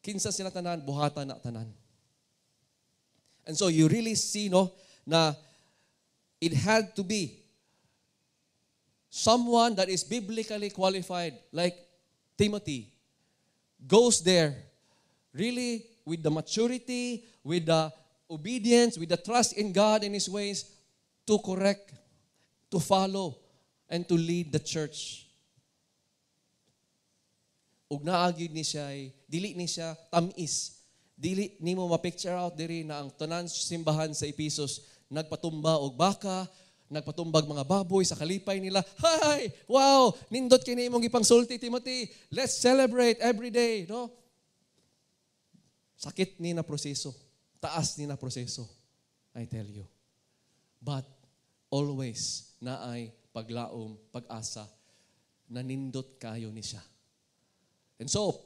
kinsa sila tanan, buhatan na tanan. And so you really see, no, na it had to be someone that is biblically qualified like Timothy goes there really with the maturity, with the obedience, with the trust in God and His ways to correct, to follow, and to lead the church. Ug naa gyud ni siya, dili ni siya tamis. Dili nimo ma-picture out diri na ang tanan simbahan sa Ephesus nagpatumba og baka, nagpatumbag mga baboy sa kalipay nila. "Hi! Wow! Nindot kini imong gipangsulti, Timothy. Let's celebrate every day," no? Sakit ni na proseso. Taas ni na proseso. I tell you. But always naay paglaom, pag-asa, nanindot kayo ni siya. And so,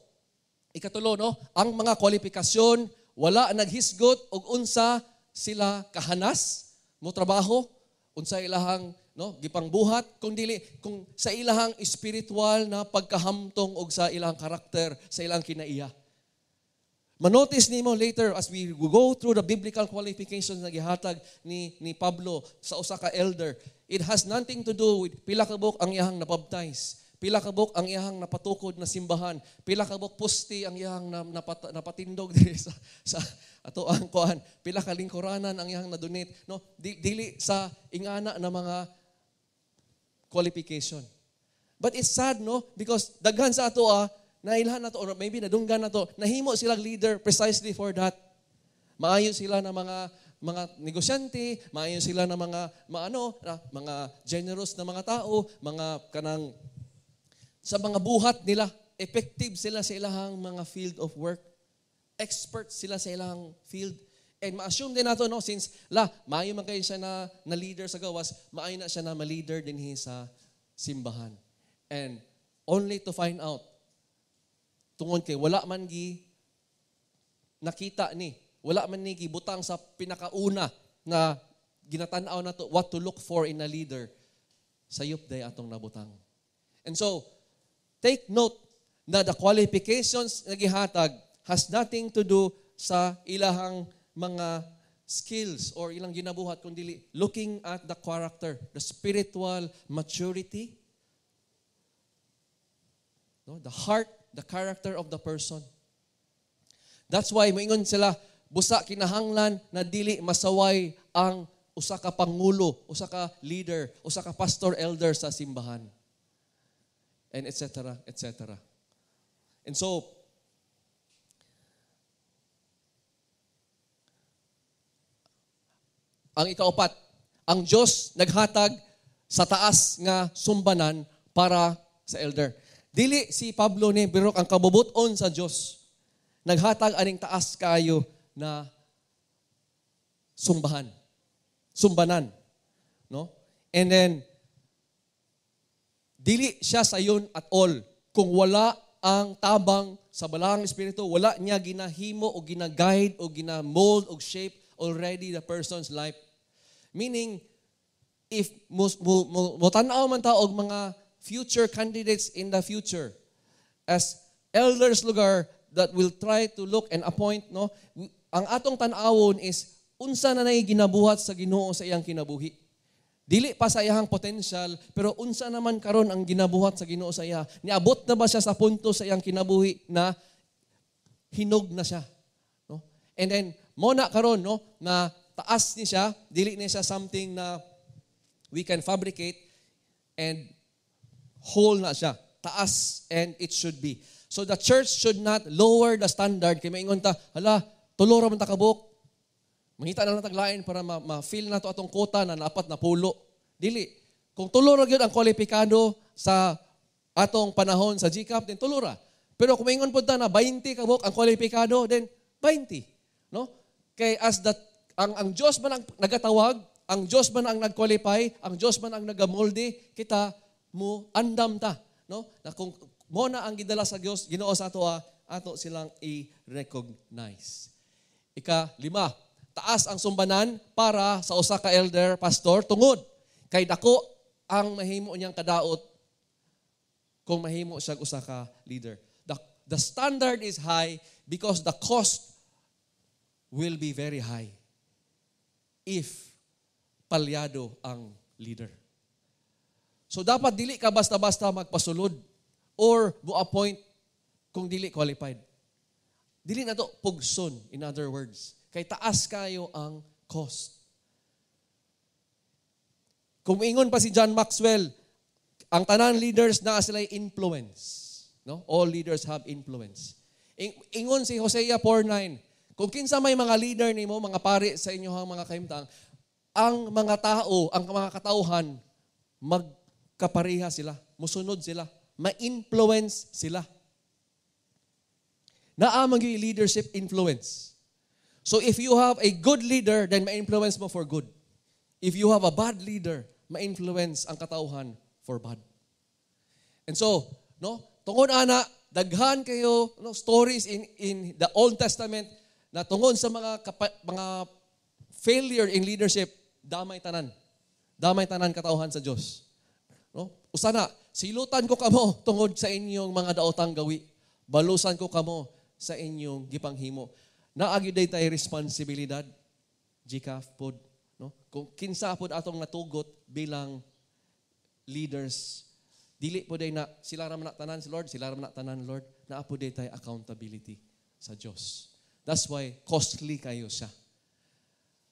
ikatulo, no? Ang mga kwalifikasyon, wala naghisgot og unsa sila kahanas mo trabaho, unsa ilahang, no, gipangbuhat, kung dili kung sa ilahang espiritual na pagkahamtong og sa ilang karakter, sa ilang kinaiya. Manotice nimo later as we go through the biblical qualifications na gihatag ni Pablo sa usa ka elder, it has nothing to do with pila ka buok ang iyahang nabaptize, pila ka buok ang iyahang napatukod na simbahan, pila ka buok poste ang iyahang napatindog diri sa ato ang kuan, pila ka lingkuranan ang iyahang na-donate, no? Dili sa ingana na mga qualification. But it's sad, no? Because daghan sa ato nailhan na to, or maybe nadunggan na to, nahimo silang leader precisely for that. Maayo sila na mga negosyante, maayo sila na mga maano, na, mga generous na mga tao, mga kanang sa mga buhat nila, effective sila sa ilahang mga field of work. Expert sila sa ilahang field. And ma-assume din nato, no, since la, maayo man kayo siya na leader sa gawas, maayo na siya na ma-leader din sa simbahan. And only to find out, tungod kay wala man gi nakita ni. Wala man ni gibutang sa pinakauna na ginatan-aw nato what to look for in a leader. Sayop day atong nabutang. And so, take note na the qualifications na gihatag has nothing to do sa ilahang mga skills or ilang ginabuhat, kundi looking at the character, the spiritual maturity, no, the heart, the character of the person. That's why moingon sila, busa kinahanglan na dili masaway ang usa ka pangulo, usa ka leader, usa ka pastor, elder sa simbahan. And etc., etc. And so, ang ikaupat, ang Diyos naghatag sa taas nga sumbanan para sa elder. Dili si Pablo ni, pero ang kabubuton sa Diyos naghatag aning taas kayo na sumbahan. Sumbanan. No? And then, dili siya sayon at all kung wala ang tabang sa Balaang Espiritu, wala niya ginahimo o gina-guide o gina-mold o shape already the person's life. Meaning, if mo tan-aw man ta og mga future candidates in the future as elders lugar that will try to look and appoint, no, ang atong tan-awon is unsa na nay ginabuhat sa Ginoo sa iyang kinabuhi. Dili pa sa iyang potential, pero unsa naman karon ang ginabuhat sa Ginoo sa iya? Niabot na ba siya sa punto sa iyang kinabuhi na hinog na siya, no? And then mo na karon, no, na taas ni siya, dili ni siya something na we can fabricate and whole na siya. Taas, and it should be. So the church should not lower the standard kay maingon ta, "Hala, tulo ra man ta kabuok. Mangita na lang taglain para ma-fill na to atong quota na napat na pulo." Dili. Kung tulo ra gyud ang kwalipikado sa atong panahon sa GCAP, then tulo ra. Pero kung maingon pud ta na 20 kabuok ang kwalipikado, then 20. No? Kay as that ang Diyos man ang nagatawag, ang Diyos man ang nag-qualify, ang Diyos man ang nagamolde, kita mo andam ta, no? Na kung mo na ang gidala sa Dios, Ginoo sa ato, ato silang i-recognize. Ika lima, taas ang sumbanan para sa usa ka elder pastor tungod kay dako ang mahimo niyang kadaot kung mahimo siya usa ka leader. The standard is high because the cost will be very high if palyado ang leader. So dapat dili ka basta-basta magpasulod or mo-appoint kung dili qualified. Dili na to pugson, in other words. Kay taas kayo ang cost. Kung ingon pa si John Maxwell, ang tanan leaders na sila influence. No? All leaders have influence. Ingon si Hosea 4:9, kung kinsa may mga leader nimo, mga pari sa inyohang mga kahimtang, ang mga tao, ang mga katauhan, magkapareha sila, musunod sila, ma-influence sila. Naa man gyud leadership influence. So if you have a good leader, then ma-influence mo for good. If you have a bad leader, ma-influence ang katauhan for bad. And so, no, tungod ana, daghan kayo, no, stories in the Old Testament na tungod sa mga failure in leadership, damay tanan. Damay tanan katauhan sa Dios. No? Usa na, "Silutan ko kamo tungod sa inyong mga daotang gawi. Balusan ko kamo sa inyong gipanghimo." Naa gyud tay responsibilidad. GCAF pod, no? Kung kinsa pod atong natugot bilang leaders, dili pod na sila ra man na tanan si Lord, sila ra man na tanan, Lord, naa pod tay accountability sa Dios. That's why costly kayo siya.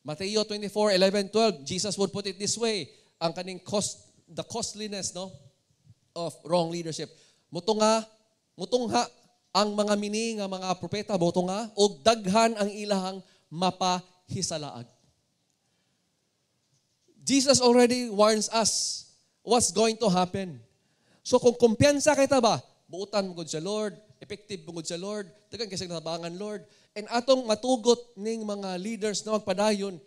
Mateo 24, 11, 12, Jesus would put it this way, ang kaning cost, the costliness, no, of wrong leadership. Mutunga, mutungha ang mga mini nga mga propeta, mutunga, og daghan ang ilahang mapahisalaag. Jesus already warns us what's going to happen. So kung kumpiyansa kita ba, buutan mo gud sa Lord, effective mo gud sa Lord, daghan kasi natabangan, Lord, and atong matugot ning mga leaders na magpadayon,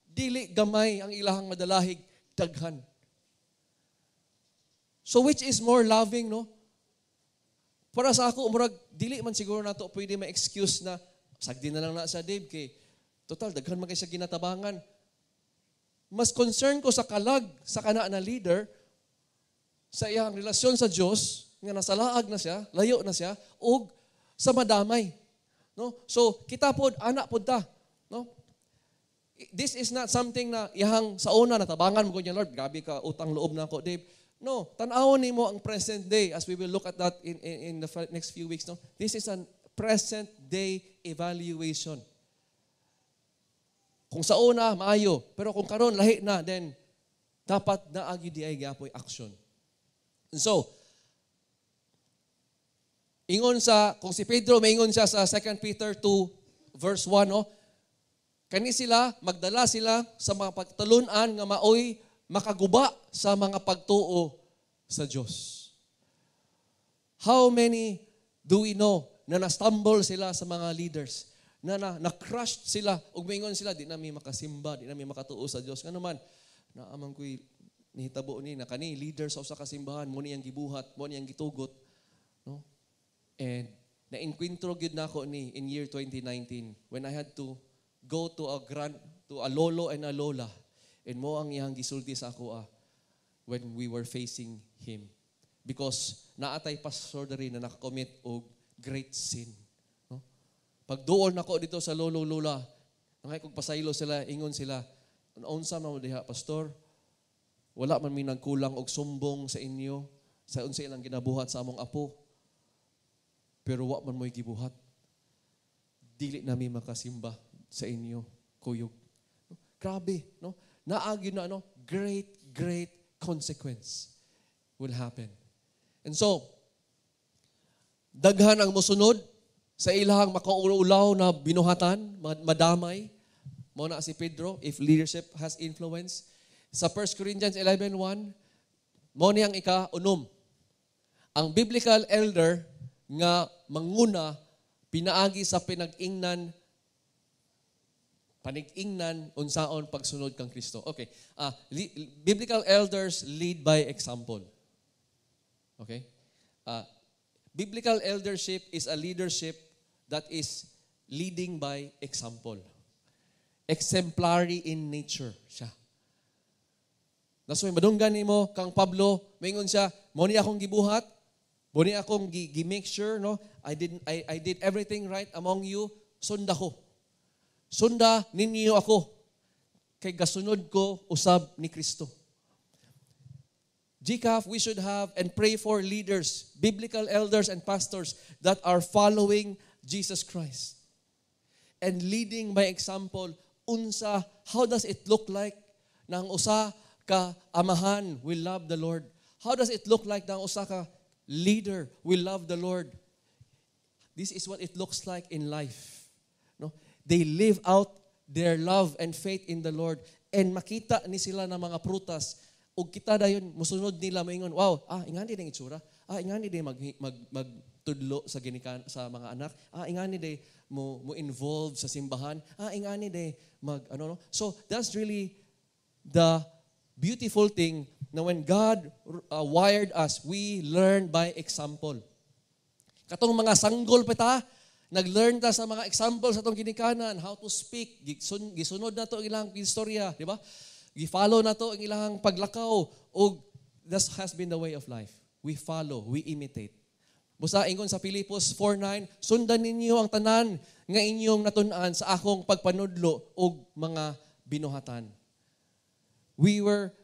dili gamay ang ilahang madalahig, daghan. So which is more loving, no? Para sa ako, murag, dili man siguro nato pwede ma-excuse na, Sagdi na lang na sa Dave kay total daghan man kay siya ginatabangan. Mas concern ko sa kalag sa kana na leader sa iyang relasyon sa Dios nga nasalaag na siya, layo na siya ug sa madamay. No? So kita pod ana pod ta, no? This is not something na iyang sa una natabangan mo niya, "Lord, grabe ka utang loob na ako, Dave." No, tan-awon nimo ang present day as we will look at that in the next few weeks, no? This is a present day evaluation. Kung sa una maayo, pero kung karon lahi na, then dapat naa gyud diay gyapoy action. And so, ingon sa kung si Pedro maingon siya sa 2 Peter 2 verse 1, no? Kani sila magdala sila sa mga pagtulunan nga maoy makaguba sa mga pagtuo sa Dios. How many do we know na na-stumble sila sa mga leaders? Na na-crushed sila ug maingon sila, "Di na mi makasimba, di na mi makatuo sa Dios. Ngano man naa man ko'y nihitabo ni na kani leader sa usa ka simbahan mo niyang gibuhat, mo niyang gitugot," no? And na-enkwentro gyud nako ni in year 2019 when I had to go to a lolo and a lola and mo ang iyang gisulti sa ako when we were facing him because naatay pastor diri na nakakommit og great sin, no? Pagduol nako dito sa lolo lola, nangay kog pasaylo sila, ingon sila, "Unsa man mo diha, pastor? Wala man mi nagkulang og sumbong sa inyo sa unsa ilang ginabuhat sa among apo. Pero wa man mo'y gibuhat. Dili nami makasimba sa inyo, kuyog." Grabe, no? Naagi na ano, great, great consequence will happen. And so, daghan ang mosunod sa ilahang makaulaw na binuhatan, madamay. Mo na si Pedro, if leadership has influence. Sa 1 Corinthians 11:1, mo niyang ika-unom. Ang biblical elder nga manguna pinaagi sa pinag-ingnan panig-ingnan unsaon pagsunod kang Kristo. Okay. Biblical elders lead by example. Okay? Biblical eldership is a leadership that is leading by example. Exemplary in nature siya. That's why madunggan nimo kang Pablo, maingon siya, "Mo ni akong gibuhat, mo ni akong gi make sure, no, I did everything right among you, sunda ko. Sunda ninyo ako kay gasunod ko usab ni Kristo." GCAF, we should have and pray for leaders, biblical elders and pastors that are following Jesus Christ and leading by example. Unsa, how does it look like na ang usa ka amahan will love the Lord? How does it look like na ang usa ka leader will love the Lord? This is what it looks like in life. No? They live out their love and faith in the Lord and makita ni sila ng mga prutas ug kita dayon musunod nila, moingon, "Wow, ingani din itsura. Ingani din mag, mag magtudlo sa ginikan sa mga anak. Ingani din mo mo involve sa simbahan. Ingani din mag ano," no? So that's really the beautiful thing na when God wired us, we learn by example. Katong mga sanggol pa ta, nag-learn ta sa mga example sa atong ginikanan, how to speak, gisunod na to ang ilang istorya, di ba? Gi-follow na to ang ilang paglakaw ug this has been the way of life. We follow, we imitate. Busa ingon sa Filipos 4:9, "Sundan ninyo ang tanan nga inyong natun-an sa akong pagpanudlo ug mga binuhatan." We were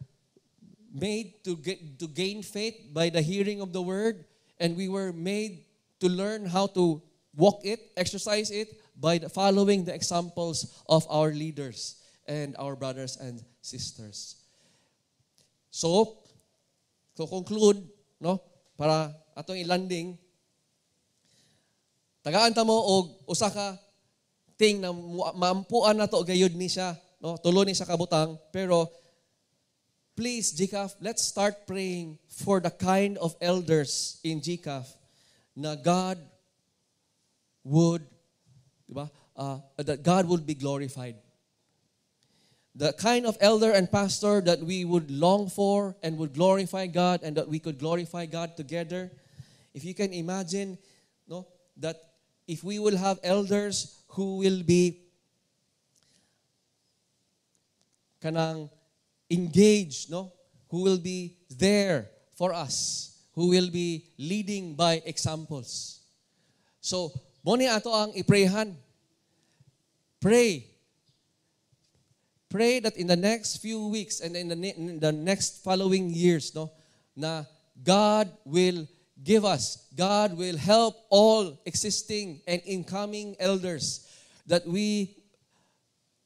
made to gain faith by the hearing of the word, and we were made to learn how to walk it, exercise it by following the examples of our leaders and our brothers and sisters. So, to conclude, no, para atong ilanding, tagaan ta mo og usa ka thing na maampuan na to gayud ni siya, no, tulo ni siya kabutang, pero please, GCAF, let's start praying for the kind of elders in GCAF na God would, di ba? That God would be glorified. The kind of elder and pastor that we would long for and would glorify God and that we could glorify God together. If you can imagine, no, that if we will have elders who will be kanang engaged, no? Who will be there for us, who will be leading by examples. So, mo ni ato ang iprayhan. Pray. Pray that in the next few weeks and in the next following years, no, na God will give us, God will help all existing and incoming elders that we,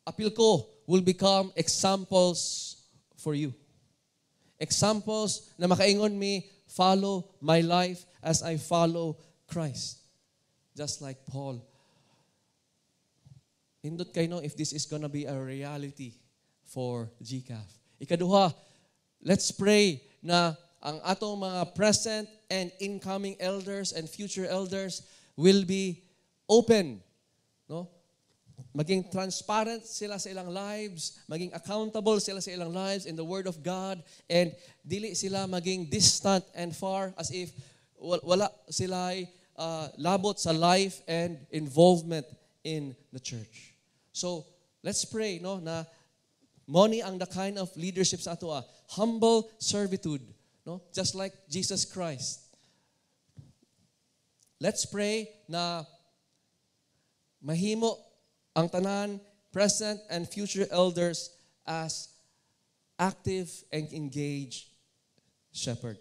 apil ko, will become examples for you. Examples na makaingon mi, "Follow my life as I follow Christ." Just like Paul. Nindot kaayo, no, if this is gonna be a reality for GCAF. Ikaduha, let's pray na ang atong mga present and incoming elders and future elders will be open, no? Maging transparent sila sa ilang lives, maging accountable sila sa ilang lives in the Word of God, and dili sila maging distant and far as if wala sila labot sa life and involvement in the church. So, let's pray, no, na mo ni ang the kind of leadership sa ato, humble servitude, no? Just like Jesus Christ. Let's pray na mahimo ang tanan present and future elders as active and engaged shepherd.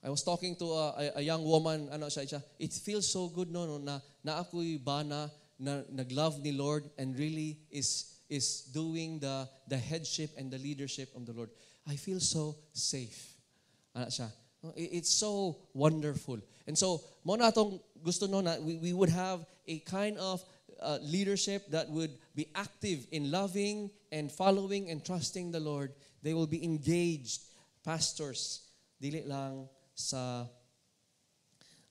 I was talking to a young woman, ano siya, "It feels so good, no, na ako'y bana na nag-love ni Lord and really is doing the headship and the leadership of the Lord. I feel so safe." Ano siya. No, it's so wonderful. And so, mo na atong gusto, no, na we would have a kind of leadership that would be active in loving and following and trusting the Lord. They will be engaged pastors. Dili lang sa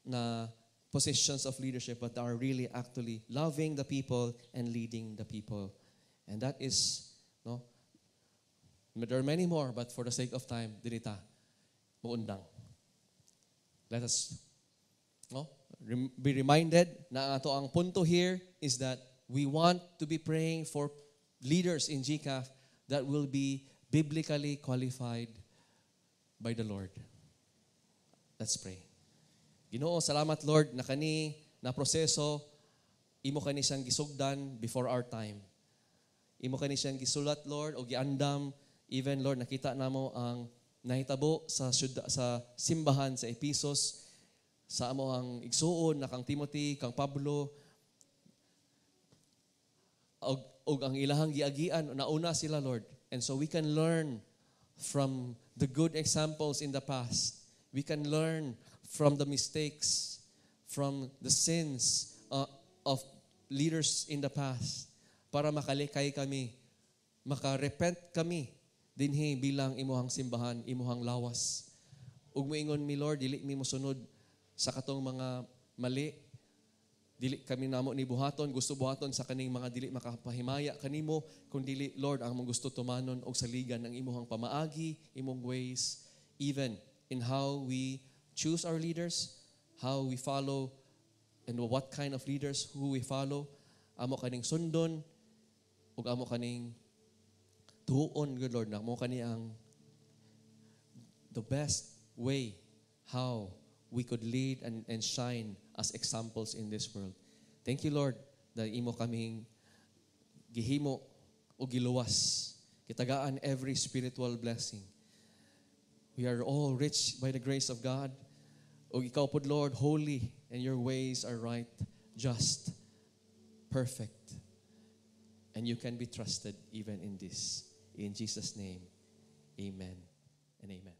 na positions of leadership, but are really actually loving the people and leading the people. And that is, no, there are many more, but for the sake of time, dili ta muundang. Let us, no, be reminded na ato ang punto here is that we want to be praying for leaders in GCAF that will be biblically qualified by the Lord. Let's pray. Ginoo, salamat, Lord, na kani na proseso imo kani siyang gisugdan before our time. Imo kani siyang gisulat, Lord, o giandam. Even, Lord, nakita namo ang nahitabo sa syudad, sa simbahan sa Ephesus, sa amo ang igsuon na kang Timothy, kang Pablo, og ang ilahang giagian, nauna sila, Lord. And so we can learn from the good examples in the past. We can learn from the mistakes, from the sins of leaders in the past para makalikay kami, makarepent kami dinhi bilang imuhang simbahan, imuhang lawas. Ug moingon mi, Lord, dili mi mosunod sa katong mga mali. Dili kami namo ni buhaton, gusto buhaton sa kaning mga dili makapahimaya kanimo, kun dili, Lord, ang among gusto tumanon og saligan ang imuhang pamaagi, imong ways, even in how we choose our leaders, how we follow, and what kind of leaders who we follow. Amo kaning sundon, ug amo kaning tuon, good Lord, na mo kani ang the best way how we could lead and shine as examples in this world. Thank you, Lord, that imo kaming gihimo o giluwas. Kitagaan every spiritual blessing. We are all rich by the grace of God. O ikaw pod, Lord, holy, and your ways are right, just, perfect. And you can be trusted even in this. In Jesus' name, amen and amen.